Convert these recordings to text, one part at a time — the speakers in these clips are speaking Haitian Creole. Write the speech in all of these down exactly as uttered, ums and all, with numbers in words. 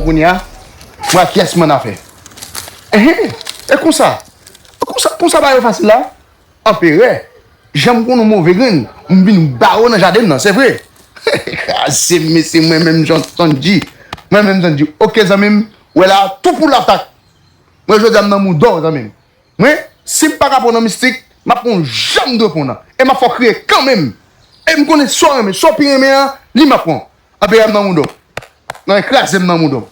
Kounye a, mwen ak kiyès m annafè? Enhen, e konsa, konsa, konsa bagay yo fasil la? Anperè, jan m konn ou move grenn, m vin ba ou nan jaden m nan, se vre. Kraze m, mesye, mwen menm Johnson G. Mwen menm Johnson G. Oke, zanmi m, wè la, tou pou latak. Mwen, jodi a, m nan mouda w, zanmi m. Mwen, si m pa ka pran nan mistik, m ap pran yon jan m dwe pran nan. E m ap fè w kriye kanmenm. E m konnen sa w renmen, sa w pi renmen an, li m ap pran. Anperè m nan mouda w. Nan kraze m nan mouda w.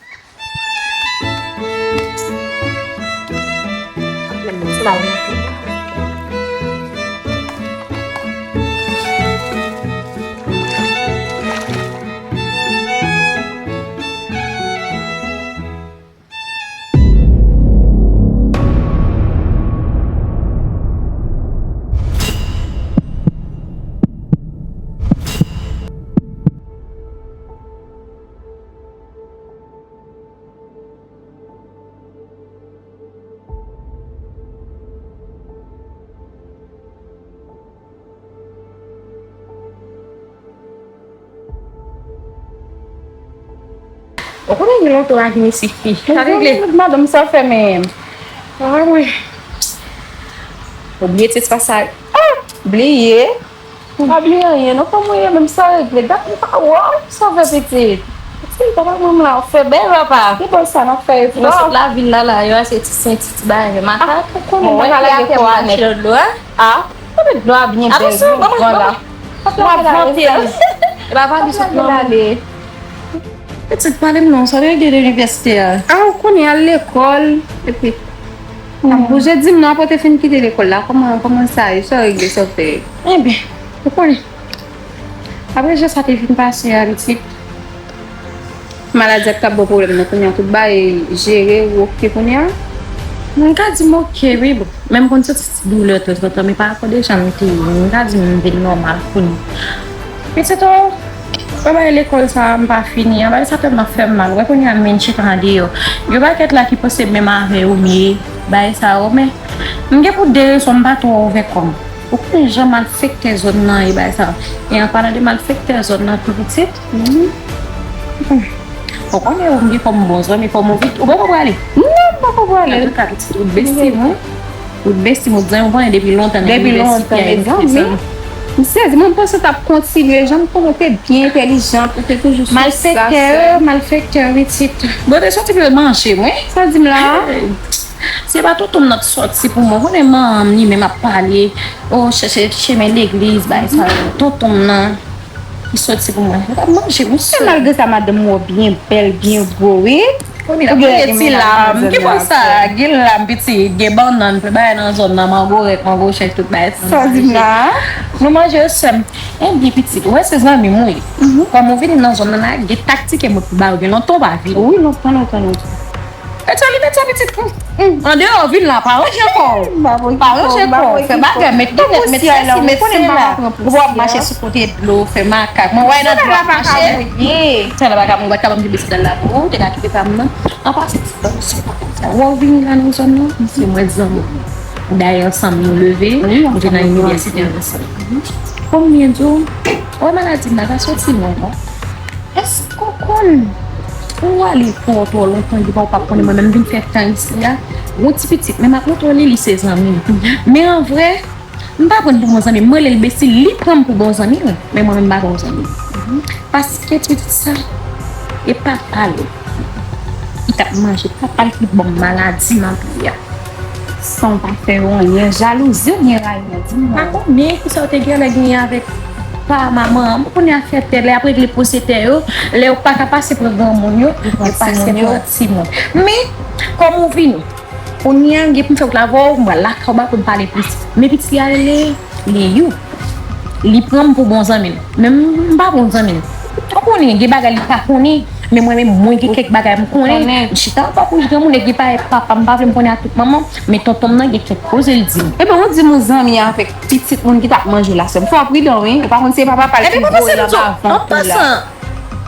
Ou konnen gen lontan w pa vin isit, fi. Sa regle. Madanm, sa fè men. Ah, mwen. Ou bliye ti sa sa. Ah, bliye. M pa bliye anyen, non, kòman w ye menm, sa regle? Dat m pa wè w, sa fè pitit? Pitit, papa, manman la, w fè bèl, papa. Ki bò sa n ap fè efò? Nou sot lavil la, la, yo achte ti senti, ti bagay, makak. Ah, ou konnen bagay la gen pwa nèt. Mache nan dlo a. Ah, kote dlo a byen bèl, byen gran la. Atann, w ap vante. E pa vale sot nan. Pitit, pale m non, sa w te regle de inivèsite a? Ah, ou konnen al lekòl, epi n ap bouje. Di m non, apre w te fin kite lekòl la, kòman, kòman sa ye? Sa w regle, sa w fè? Enben, ou konnen. Apre jan sa te fin pase a, pitit, maladi a t ap ba w pwoblèm nan, kounye a tout bagay jere, ou oke kounye a? M ka di m oke, wi, bon. Men m konn santi ti doulè tanzantan, men pa rapò de jan m te ye. M ka di m vin nòmal kounye a. Pitit o, bagay lekòl sa a, m pa fini an. Bagay sa tèlman fè m mal. Wè kounye a m vin chita andeyò. Gen pakèt la ki panse menm avè yo m ye, bagay sa yo, men m gen pou de rezon m pa twò ouvè kò m. Ou konnen jan malfektè zòn nan ye, bagay sa yo. E an palan de malfektè zòn nan tou, pitit, hmm. Ou konnen ou gen kòm bon zanmi, kòm ou vit, ou poko prale? Non, m poko prale. Antouka, pitit, ou besti mwen. Ou besti mwen, zanmi, ou konnen depi lontan nan inivèsite a, mezanmi. M sezi, mwen panse w t ap kontinye, jan m konnen w te byen entèlijan, ou te toujou sou sa. Malfektè, malfektè, pitit. Bon, te soti pou yo manje mwen. Sa w di m la? Se pa tonton m nan t sòti pou mwen. Konnen manman m li menm ap pale, o, chèche chemen legliz, bagay sa yo. Tonton m nan ki sòti pou mwen. Yo t ap manje, wi. Men malgre sa, madanm ou byen bèl, byen gwo, wi. Ou gen ti lam. Ki bò sa? Gen lam, pitit, gen bannann, tout bagay nan zòn nan, mango rèk, mango chèch, tout bagay sa. Sa w di m la? Nou manje yo, sè m. Enben, pitit, ou wè se zanmi m, wi. Kòm ou vini nan zòn nan la, gen taktik ke mwen pou ba ou, gen lontan ou pa vini. Wi, lontan, lontan, lontan. Mete li, mete pitit. Andeyò vil la, pa ranje kò w. Pa ranje kò w. Fè bagay, met linèt, met sesi, met sela. Ou pa ap mache sou kote dlo, fè makak. Mwen wè nan dlo ap mache. Sela pa ka mwen, ou pa t ka ban m kite sandal la pou ou, ou te ka kite pa m nan. An pase ti ban, se pa konsa. Wè w vini la nan zòn nan, se mwen zanmi w. Dayè ansanm nou leve, nou te nan inivèsite ansanm. Konbyen di w, wè maladi m la, pa soti non, non. Èske w konn ou ale twò, twò lontan, epi w pa konnen mwen menm vin fè tan isi a? Yon ti pitit, men m ap montre w li, li se zanmi m. Men an vrè, m pa pran l pou bon zanmi m. Mwen rele l besti, li pran m pou bon zanmi l. Men mwen menm m pa bon zanmi l. Paske pitit sa, e papa l. Li t ap manje papa l ki ban m maladi m ap ye a. San w pa fè yo anyen, jalouzi oubyen rayi, di m non. Pa konnen kisa w te genlè genyen avèk pa manman an. Ou konnen afè tè, lè y ap regle pwosye tè yo, lè yo pa ka pase pran granmoun yo, yo pase pran timoun. Men, kòm ou vini, kounye a, m gen pou m fè wout la avè w, m pral lakay w ba pou n pale plis. Men pitit li a rele Liyou. Li pran m pou bon zanmi l. Men m, m pa bon zanmi l. Ou konnen, gen bagay li pa konnen. Men mwen menm, mwen gen kèk bagay m konnen. M chita anba bouch granmoun, nèg li parèt papa m, m pa vle m konnen ak tout manman, men tonton m nan gen kèk koze l di m. Ebyen, ou di m ou zanmi avèk pitit moun ki t ap manje w la, sè m. Fò w pridan, wi. Ou pa konn se papa pa l ki voye l anba vant ou la. An pasan,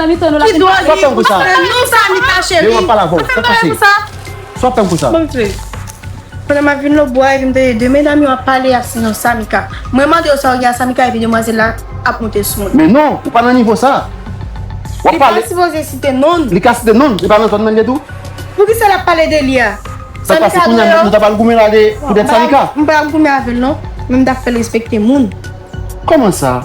nan mitan nou la. Ki dwòl li? Sa fè m konsa. Sa fè m konsa. Sa fè m konsa. Pandan m ap vin lòtbò a, epi m tande de medam yo ap pale, y ap se non Samika. Mwen mande yo sa yo gen a Samika, epi demwazèl la ap monte sou mwen. Men non, ou pa nan nivo sa. W ap pale. Li pa sipoze site non. Li ka site non, li pa nan zòn nan li tou. Poukisa l ap pale de li a? Sa pase kounye a, nou ta pral goumen la de poutèt Samika. M pa ap goumen avè l non, men m t ap fè l respekte moun. Kòman sa?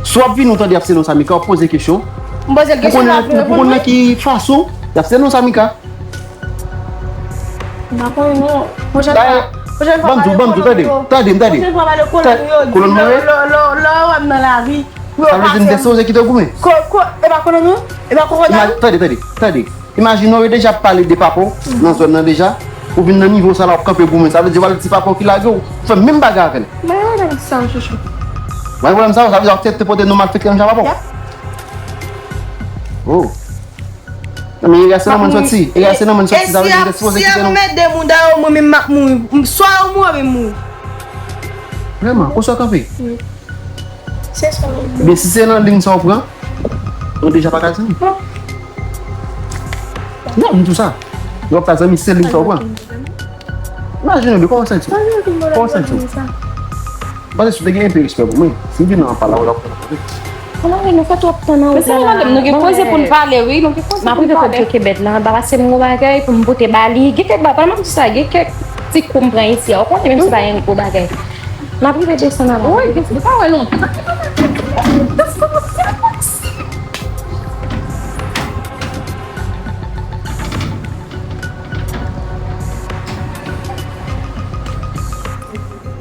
Si w ap vini, ou tande y ap se non Samika, w ap poze kesyon. M poze l kesyon, l ap reponn mwen. Pou konnen nan ki fason y ap se non Samika. M pa konnen non. Pwochèn fwa, pwochèn fwa, ban m di w, ban m di w, tande, tande, m tande. Pwochèn fwa, pale kolòn yo. Kolòn mwen? Lè, lè, lè, lè w wè m nan lari, pou yo pase m. Sa vle di m te sipoze kite w goumen? Ko, ko, e pa kolòn ou? E pa kokoda ou? Tande, tande, tande. Imajine w deja ap pale de papa w nan zòn nan deja, ou vin nan nivo sa la, w ap kanpe goumen. Sa vle di w al di papa w ki lage w, ou fè menm bagay avè l. Mwen wè nan sa w chouchou. Mwen wè nan sa w, sa vle di w ap te pote non malfektè nan jan papa w. Oh. Non, men Eria se nan mwen soti. Eria se nan mwen soti. Sa vle di m te sipoze kite nou. E si y ap, si y ap met de moun dayò, mwen menm m ap mouri. Swa yo mouri, mwen mouri. Vrèman, kote w kanpe? Wi. Se sa. Ebyen, si se nan liy sa w pran, nou deja pa ka zanmi. Non, m di w sa. Nou p ap ka zanmi, si se liy sa w pran. Imajine w, kòman w santi w? Kòman w santi w? Paske si w te gen enpe respè pou mwen, si m vin nan pale avè w, w ap konn kote. Kòman nou fè twòp tan nan wout la? Men se nou, madanm, nou gen koze pou n pale, wi, nou gen koze pou n pale. M ap rive kote Jokebèt la, anba, pase m yon bagay pou m pote ba li. Gen kèk ba, pa m ap di sa, gen kèk ti kou m pran isi a, ou konnen, menm si pa yon gwo bagay. M ap rive desann anba. Wi, li pa wè lontan.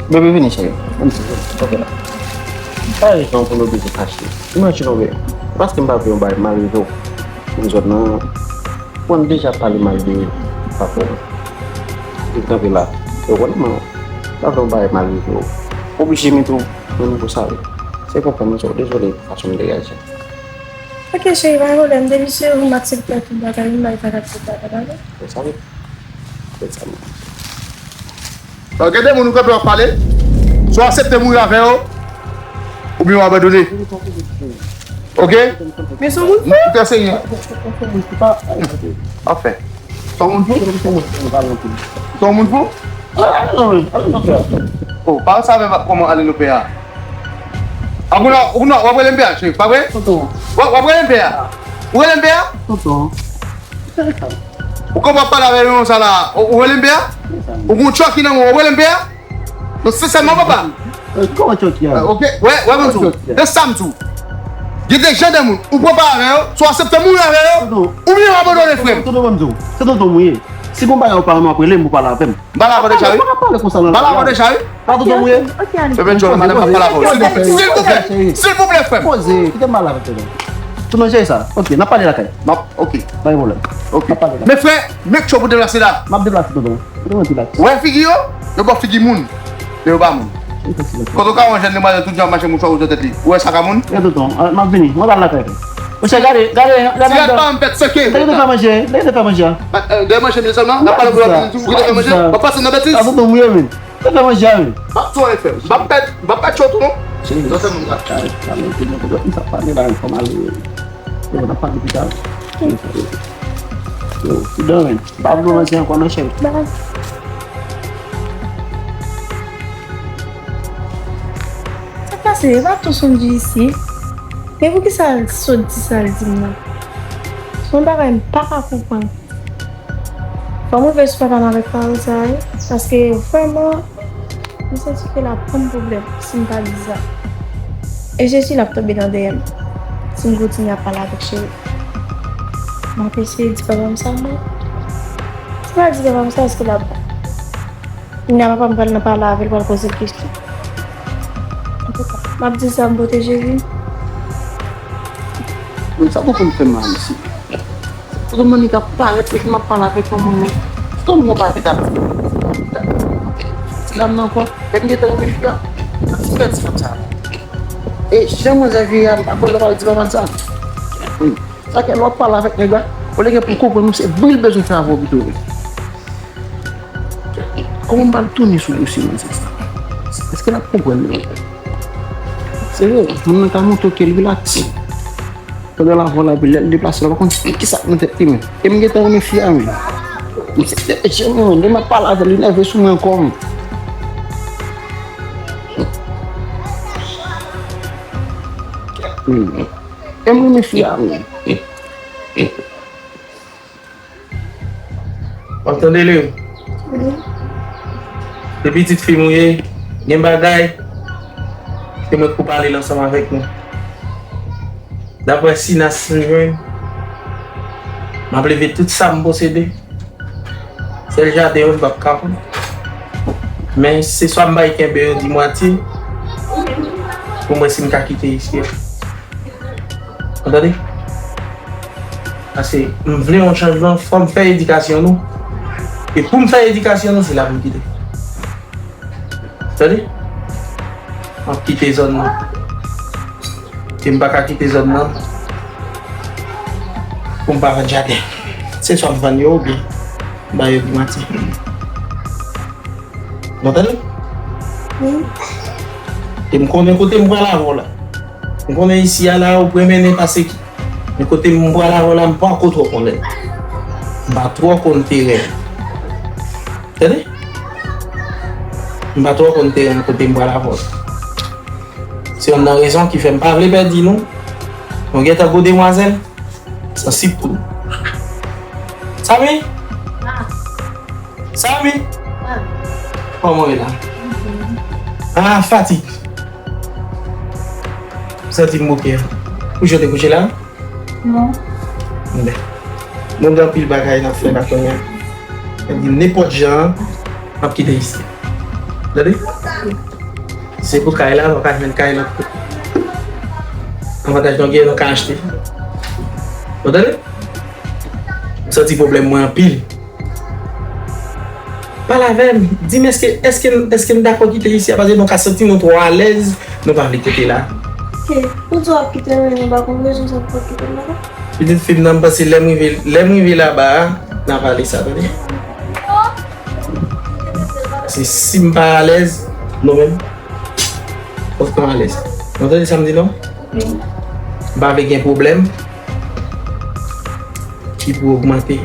Bebe, vini, cheri. Vini, cheri. Ok, la. Pa gen jan pou nou bezwen fache. Imajine w, paske m pa vle yon bagay mal rive w. Nan zòn nan, mwen deja pale mal de papa w. Li kanpe la. Yo konnen mwen pa vle yon bagay mal rive w. Oblije mete w nan nivo sa yo. Se konprann mwen, so, dezole fason m te reyaji. Ok, cheri, pa gen pwoblèm. Depi se ou, m aksepte tout bagay, m bay sa k aksepte bagay. Fè sa, wi. Fè sa, wi. Bon, gen de moun ou kanpe w ap pale. Swa w aksepte mouri avè yo, oubyen w abandone. Ok? Men se yon moun fou. Ou trè serye. Anfen. Se yon moun fou? Se yon moun fou? Oh, pa sa avè kòman ale nou pè a. A, ou nan, ou nan, w ap rele m pè a, cheri, pa vre? Tonton. W ap, w ap rele m pè a? Ou rele m pè a? Tonton. Ou konn w ap pale avè yo konsa la, ou, ou rele m pè a? Ou gon tchòk ki nan men w, ou rele m pè a? Non, sensèman, papa. Kòman tchòk ki a? Ok, wè, wè, ban m di w. E sa m di w. Gen de jan de moun, ou pran pa avè yo, swa w aksepte mouri avè yo, oubyen w abandone, frè m. Tonton, ban m di w. Se tonton m ou ye. Si gon bagay ou pa renmen, w ap rele m, ou pale avè m. M pale avè w deja, wi. M pa ka pale konsa nan lari a. M pale avè w deja, wi. Pa tonton m ou ye. Bebe Djòl, madanm ap pale avè w. Silvouplè, silvouplè, silvouplè, frè m. Poze, kite m pale avè w. Tonton, jere sa. Ok, n ap pale lakay. M ap, ok. Pa gen pwoblèm. Ok. N ap pale la. Men frè, make sure pou deplase la. M ap deplase, tonton. Tonton, relax. Ou wè figi yo? Yo ba w figi moun. Men yo pa moun. Kote w ka wè yon jèn demwazèl tout jan ap mache mouchwa wout nan tèt li? Ou wè sa ka moun? Yo, tonton, m ap vini. Mwen pral lakay. Monchè, gade, gade, gade. Ti rat pa m fèt seke. Lè yo te fè manje, lè yo te fè manje a. Dèyè manje m sèlman, n ap pale pou lòt moun tou. Ou te fè manje? W ap pase nan betiz? Sa tonton mwen, men. Te fè manje a, men. M ap tou anfè. M ap pèt, m ap pèt cho tou, non. Cheri, non sèlman m ap pale, m sa pale la, fò m ale. Yo, n ap pale pita. Yo, yo, yo, yo, men. M pa vle manje ankò, non, cheri. Bye. Sa k pase? E pa tou Sonji isi. Men poukisa l sot di sa l di m nan? Se yon bagay m pa ka konprann. Fò m rive sou papa m avèk pawòl sa a, wi, paske vrèman, m santi ke l ap ban m pwoblèm si m pa di sa. E Jezi l ap tonbe nan dèyè m si m kontinye ap pale avèk Cheri. M ap eseye di papa m sa, men si m pa di papa m sa, èske l ap bon? Kounye a papa m pral nan pale avè l, pral poze l kesyon. Antouka, m ap di sa, m pwoteje vi m. Men sa poko m fè mal, mesye. Poko m annik ap parèt, epi m ap pale avèk yon moun, men kòm yon pa vin ap di ti dam nan ankò, lè m gentan renmen fi a, m ap di pèdi fanm sa. E jan manzè vire a, m pa kwè l pral di papa l sa. Wi. Sa ke lè w ap pale avèk nèg la, olye gen pou l konprann ou, se bri l bezwen fè avè w pito, wi. Kòman m pral tounen sou dosye manzè sa? Èske l ap konprann li? Serye, moun nan ka montre ke l rilaks. Pandan l avè w la, epi lè l deplase, l pa konn kisa k nan tèt li menm. E m gentan renmen fi a, men. M se, e, e, e, lè m ap pale avè l, li nève sou mwen ankò, men. Hmm. E m renmen fi a, men. W ap tande li? Wi. Se pitit fi m ou ye, gen bagay, se mwen k pou pale l ansanm avèk nou. Daprè sinas m jwenn, m ap leve tout sa m posede. Sèl jaden yo m p ap ka pran. Men se swa m bay kenbe yo di mwatye, pou m wè si m ka kite isi a. Ou tande? Paske m vle yon chanjman, fò m fè edikasyon nou. E pou m fè edikasyon nou, se la pou m kite. Tande? M ap kite zòn nan. E m pa ka kite zòn nan pou m pa vann jaden. Se swa m vann yo oubyen m ba yo pi mati. Nou tande? Wi. E m konnen kote m pral avè w la. M konnen isi a la, ou premye ne pase ki. Men kote m pral avè w la, m poko twò konnen. M pa twò konn teren. Tande? M pa twò konn teren kote m pral avè w. Se youn nan rezon ki fè m pa vle pèdi nou. Nou gentan gwo demwazèl, sansib pou nou. Samy? Samy? Kòman w ye la? Ah, fatig. M santi m bouke. Kouche w te kouche la? Non. Bon. Nou gen anpil bagay n ap fè la kounye a. N ap di nenpòt jan, n ap kite isi. Tande? Se pou kay la, nou ka jwenn kay lòt kote. Avantaj nou gen, nou ka achte. Nou tande? M santi pwoblèm mwen anpil. Pale avè m. Di m èske, èske, èske n dakò kite isi a, paske nou ka santi nou twò alèz, nou pa vle kite la. Ok. Ou di w ap kite l, men nou pa konn rezon sa pou w kite l la. Pitit fi m nan, m panse lè m rive, lè m rive laba a, n a pale sa, tande? Se si m pa alèz, nou menm, fòk nou alèz. Nou tande sa m di non? M pa vle gen pwoblèm ki pou ogmante.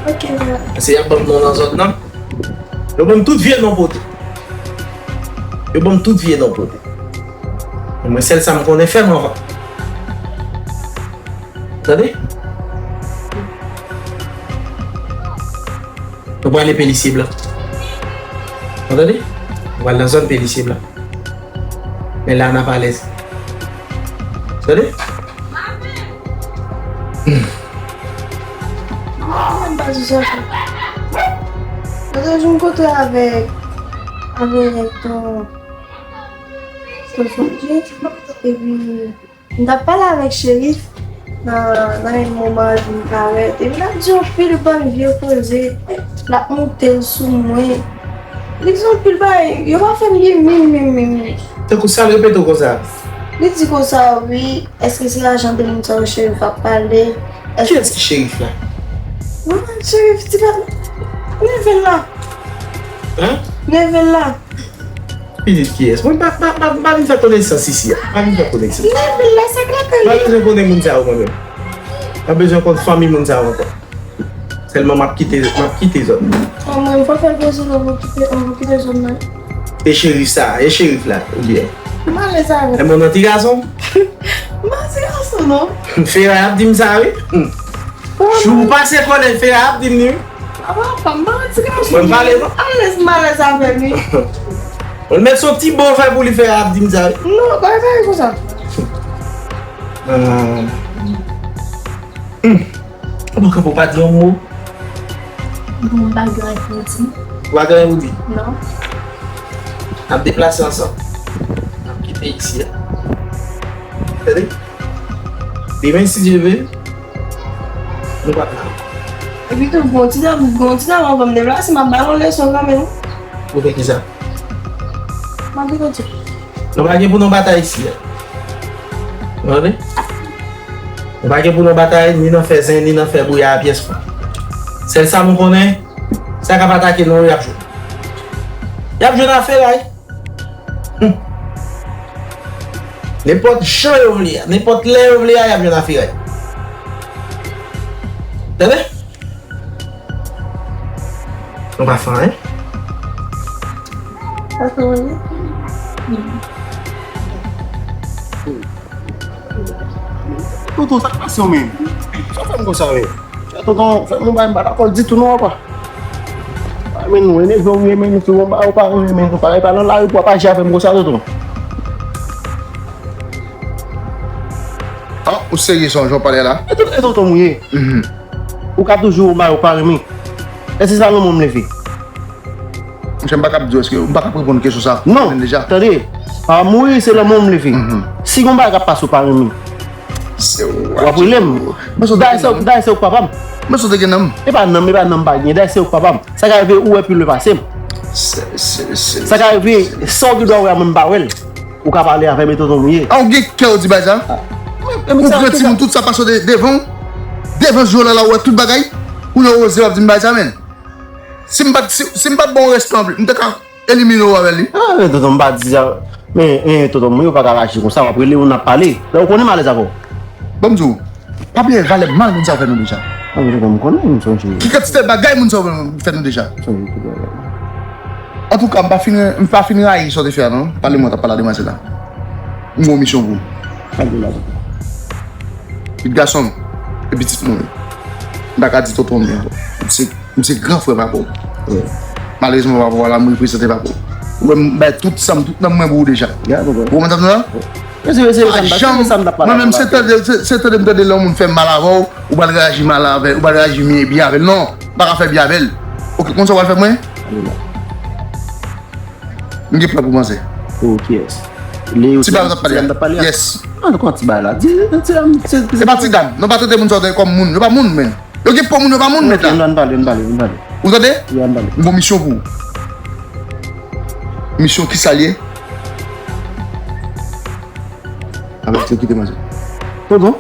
Ok, bra. Paske y ap ban m non nan zòn nan. Yo ban m tout vye non pote. Yo ban m tout vye non pote. E mwen, sèl sa m konnen, fè m anvan. Tande? Nou prale Pelisye Blan. Ou tande? Nou pral nan zòn Pelisye Blan. Men la, n ap alèz. Tande? Hmm. Mwen pa di sa. Mwen te jwenn kote avèk, avèk ton, ton Sonji, epi M t ap pale avèk Cherif nan, nan yon moman l vin parèt. Epi l ap di anpil bann vye koze. L ap moute l sou mwen. Li di anpil bagay. Yo pa fè m byen menm, menm, menm, menm. Tankou sa l repete w konsa? Li di konsa, wi, èske se ajan de moun sa yo Cherif ap pale? Èske Kiyès ki Cherif la? Manman Cherif, ti pa. Neve l la. Hein? Neve l la. Pitit kiyès? Mwen pa, pa, pa, pa vin fè konesans isi a. Pa vin fè konesans. Leve la, sa k la Pa bezwen konnen moun sa yo mwen menm. Pa bezwen konn fanmi moun sa yo ankò. Sèlman m ap kite, m ap kite zòn nan. An mwen, m pa fè l poze non, m kite, m kite zòn nan. E Cherif sa, e Cherif la, oubyen? M alèz avè l. E bon, nan ti gason? M pa ti gason, non. Feray ap di m sa, wi. Hmm. Jou ou pase kòlèj, Feray ap di m li, wi. Papa, papa, m pa yon ti gason. Mwen m pale non. Alèz, m alèz avè l, wi. Mwen met son ti bon fè pou li, Feray ap di m sa, wi. Non, pa, pa, konsa. Ah. Hmm. Ou pa kanpe, ou pa di yon mo? Bon, m pa gen anyen pou di. Ou pa gen anyen pou di? Non. N ap deplase ansanm. N ap kite isi a. Tande? Demen, si Dye vle, nou p ap la ankò. Epi tou, gon ti tan, gon ti tan anvan m deplase, m ap ba nou leson kanmenm. Ou fè kisa? M ap vin kontinye. Nou pa gen pou nou batay isi a. Ou tande? Nou pa gen pou nou batay, ni nan fè zen, ni nan fè bouya a pyès fwa. Sèl sa nou konnen, sa k ap atake nou yo, y ap jwenn. Y ap jwenn a Feray. Hmm. Nenpòt jan yo vle a, nenpòt lè yo vle a, y ap jwenn a Feray. Tande? Nou pa fè anyen. Pa fè anyen. Tonton, sa k pase w menm? Sa w fè m konsa menm? Tonton, fè m yon bagay, m pa dakò ditou non, papa. Pa renmen nou, e neve w renmen nou, tou yon bagay ou pa renmen nou, pa, pa nan lari pou w ap aji avè m konsa, tonton. Ah, ou serye, se yon jan w pale la? E tonton, e tonton m ou ye. Mhm. Ou ka toujou yon bagay ou pa renmen. Èske se sa lanmou m leve? Monchè, m pa kab di w, èske m pa kab reponn kesyon sa. Non, deja. Tande, pa mouri, se lanmou m leve. Mhm. Si gon bagay k ap pase ou pa renmen, w ap rele m. Dayè se ou, dayè se ou k papa m. Mwen sot gen nanm. E pa nanm, e pa nanm pa gen. Dayè se ou k papa m. Sa ka rive ou wè pi lwen pase m. Sa ka rive, sa w gen dwa wè a mwen m pa wè l. Ou ka pale avè m, e tonton m ou ye. A, ou gen kè w di bagay sa? Ou gran timoun, tout sa pase de-, devan w. Devan zye w la, la ou wè tout bagay. Ou nan oze w ap di m bagay sa, menn. Si m pa t, si, si m pa t ba w respè anplis, m te ka elimine w avè li. Ah, men tonton, m pa di sa. Men, men, tonton, mwen, yo pa ka raji konsa, w ap rele, w ap pale. Lè ou konnen m alèz avè w. Ban m di w, pa bliye valè mal moun sa yo fè nou deja. Ah, men tonton, m konnen, m sonje. Ki kantite bagay moun sa yo fè nou deja. M sonje tout bagay. Antouka, m pa fin, m pa fin rayi sa w te fè a, non. Pale mwen, t ap pale a demwazèl la. M gen yon misyon pou ou. Pale la, tonton. Pitit gason m, e pitit mwen. M pa ka di tonton m li ankò. M se M se gran frè papa w. Wi. Malerezman, papa w la, m reprezante papa w. Ou wè, m bay tout sa m, tout nanm mwen pou ou deja. Ya, tonton. Ou konprann sa m di w la? Wi. Mwen se, se, se, pa janm, se sa m t ap pale mwen menm, se tande, se, se tande m tande lè yon moun fè mal avè w, ou pral reyaji mal avè l, ou pral reyaji byen, byen avè l. Non, m pa ka fè byen avè l. Oke, konn sa w pral fè mwen? M gen plan pou manzè. Oh, kiyès? Ti bagay w t ap pale a. Yes. Ah, non, kòman ti bagay la? Di, di, di, di, se pa ti dam. Non, pa trete moun sa yo kòm moun. Yo pa moun, men. Yo gen po moun, yo pa moun, mèt la. Ann pale, ann pale, ann pale. Ou tande? Wi, ann pale. M gon misyon pou ou. Misyon ki sa l ye? Avèk yo kite manzè. Tonton.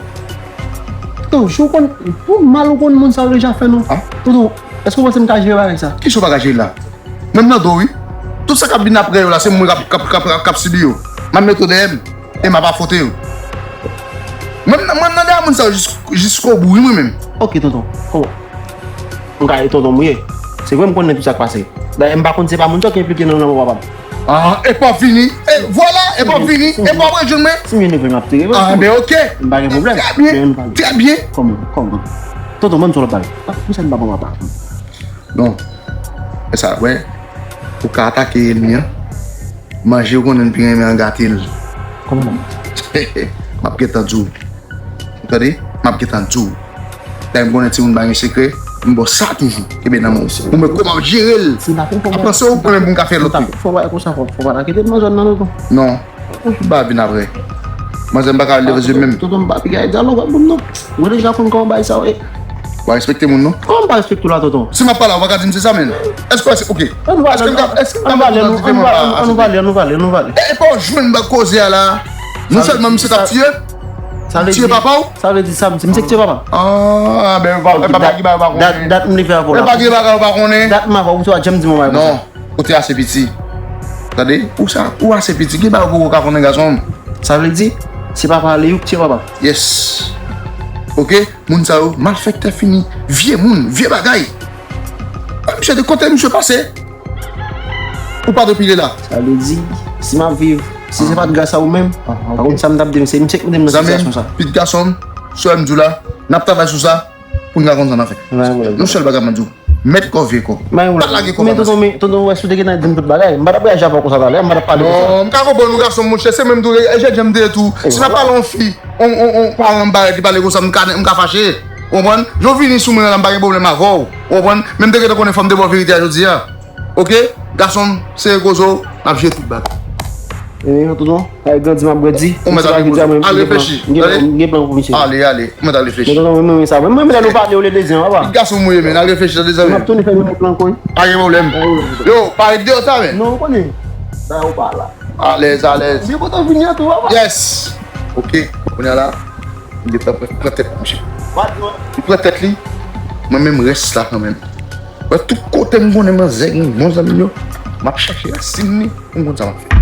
Tonton, si w konn, pou mal ou konn moun sa yo deja fè nou. Ah? Tonton, èske w panse m ka jere bagay sa? Kisa w pa ka jere la? Mwen m nan do wi. Tout sa k ap vin apre yo la, se mwen k ap, k ap, k ap, k ap sibi yo. M ap mete yo dèyè m e m ap afwonte yo. Mwen m nan, mwen m nan dèyè moun sa yo jis, jiskobou wi mwen menm. Oke tonton, kòman? M ka tonton m ye. Se vre m konnen tout sa k pase. Dayè m pa konn se pa moun sa yo ki enplike nan lanmò papa m. Ah, e pa w fini. E vwala, e pa w fini. E pa w rejwenn mwen. Si m vin rejwenn m ap tire. Ah, ben oke. M pa gen pwoblèm. Trè byen. Trè byen. Kòman, kòman? Tonton, ban m sou lòt bagay. Poukisa m pa pran papa? Non. E sa, wè, ou ka atake ènmi an. Manje ou konnen l pi renmen an, gate l. Kòman? M ap gentan di w. Ou tande? M ap gentan di w. Dayè m konnen timoun pa gen sekrè, m ba w sa toujou. Kenbe nan men w. Ou menm kòman w ap jere l? M ap panse ou konnen pou m ka fè lòt wi. Fò w pa konsa, fò, fò w pa ta kite m nan zòn nan non. Non. Ou pa vin apre. Manzè, m pa ka leve zye menm. Tonton, m pa piga e dyalòg ak moun non. Mwen deja konn kòman bagay sa yo ye. Ou pa respekte moun non. Kòman m pa respekte w la, tonton? Si m ap pale a w, ou pa ka di m se sa, menn. Èske w, ok. Ann va, èske m ka, èske m ka ann va, ann va, ann va, ann va. E, e pa w jwenn bak koze a la. Non sèlman misye t ap tiye, tiye papa w. Sa vle di sa, misye k tiye papa? Ah, ben, papa ki bagay ou pa konnen. Dat, dat m leve avè w la. E pa gen bagay ou pa konnen. Dat m avè w, ou te pa janm di mwen bagay konsa. Non. Ou te ase piti. Tande, ou sa, ou ase piti. Gen bagay ou ka konnen, gason m. Sa vle di, se papa Leyou ki tiye papa. Yes. Ok, moun sa yo, malfektè fini. Vye moun, vye bagay. Ah, misye de kote misye pase? Ou pa t opile la. Sa vle di, si m ap viv, si se pa t gras a ou menm, pa konn sa m t ap di, se misye k mete m nan sitiyasyon sa. Zanmi m, pitit gason m, sou M di w la, n ap travay sou sa. Pou n ka konn sa n a fè. Yon sèl bagay mwen di w. Mèt kò vye kò. Pa lage kò. Men tonton, men tonton, wè si w te gentan di m tout bagay, m pa t ap reyaji avè w konsa talè, m pa t ap pale konsa. Non, m ka konprann ou gason monchè, se menm tou, e jèn jan m te ye tou. Si m ap pale yon fi, yon, yon, yon paran m parèt li pale konsa, m ka, m ka fache. Ou konprann? Jan w vini sou mwen la, m pa gen pwoblèm avè w. Ou konprann? Men m te gentan konnen fò m te ba w verite a jodi a. Ok? Gason m, sere koze w, n ap jere tout bagay. E, tonton, sa e grandi m ap grandi. Ou mèt al repoze w. Al reflechi. M gen plan, m gen plan pou misye. Ale, ale. Ou mèt al reflechi. Men tonton, mwen, mwen, sa, mwen, mwen, lè nou pale, ou le dezyen, papa. Pitit gason m ou ye, men, al reflechi, tande zanmi. M ap tounen fè menm plan ankò, wi. Pa gen pwoblèm. Yo, pa ret deyò sa, men. Non, ou konnen. Sa, ou pa la. Alèz, alèz. M byen kontan vini an tou, papa. Yes. Ok. Kounye a la, m gentan pran, pran tèt misye. M pran tèt li. Mwen menm rès la kanmenm. Wè, tout kote m konnen manzè gen bon zanmi yo, m ap chache rasin li pou m konn sa m ap fè.